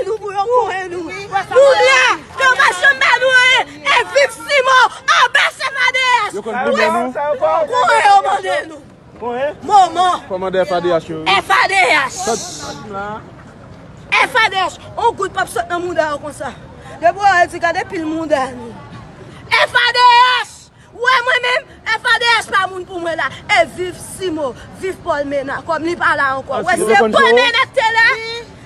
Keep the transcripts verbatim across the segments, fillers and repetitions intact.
Nou pou yo kore nou. Nou la, yo pa janm ba nou anyen. E viv Simon, anba chèf A D H. Yo konn plimen nou. Kore yo mande nou. Moman. Kòmandè F A D H yo. F A D H. F A D H. On gout p ap sot nan mouda yo konsa. Depi w di gade pil mouda nou. F A D H. Wè mwen menm, F A D H pa moun pou mwen la. E viv Simo, viv Paul Mena, kòm li pa la ankò. Wè se Paul Mena k te la.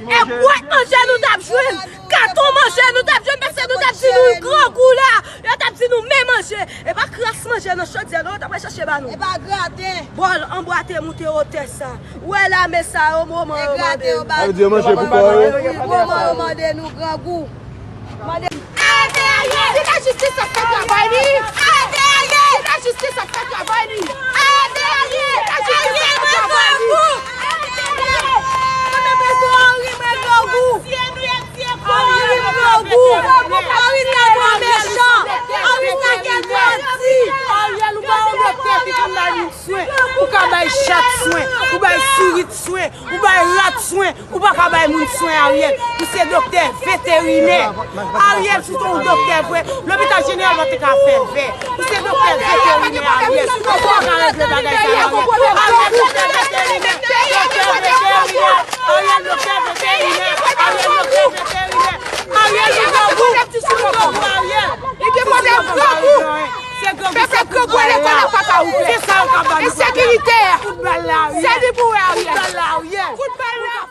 E bwat manje nou t ap jwenn, katon manje nou t ap jwenn, paske nou t ap di nou grangou la. Yo t ap di nou men manje. E pa kras manje nan chodyè non, yo t ap al chache ba nou. E pa graten. Bòl anbwate moute wotè sa. Wè lame sa yo, moman yo mande nou. Sa vle di yo manje pou kò yo. Wi, moman yo mande nou grangou. Mande. Arete Ariel! Kite jistis ap fè travay li! Arete Ariel! Kite jistis ap fè travay li! Arete Ariel! Kite jistis ap fè travay li! Arete Ariel! Mwen menm rezo Henry mwen grangou! Henry grangou! Henry tèlman mechan! Henry tèlman manti! Ariel, ou pa yon doktè ki konn bay moun swen, ou ka bay chat swen, ou bay sourit swen, ou bay rat swen, ou pa ka bay moun swen, Ariel. Ou se doktè veterinè. Ariel, si w te yon doktè vre, lopital jeneral pa te ka fè vè. Ou se doktè veterinè, Ariel. Ou pa ka regle bagay sa, Ariel. Ariel, doktè veterinè. Doktè veterinè. Ariel, doktè veterinè. Ariel, doktè veterinè. Ariel, nou grangou. Nou grangou, Ariel. Se grangou, se grangou. Se sa yo ka ba nou. Ensekirite. Kout bal la, Ariel. Se li pou wè, Ariel. Kout bal la, Ariel. Kout bal la.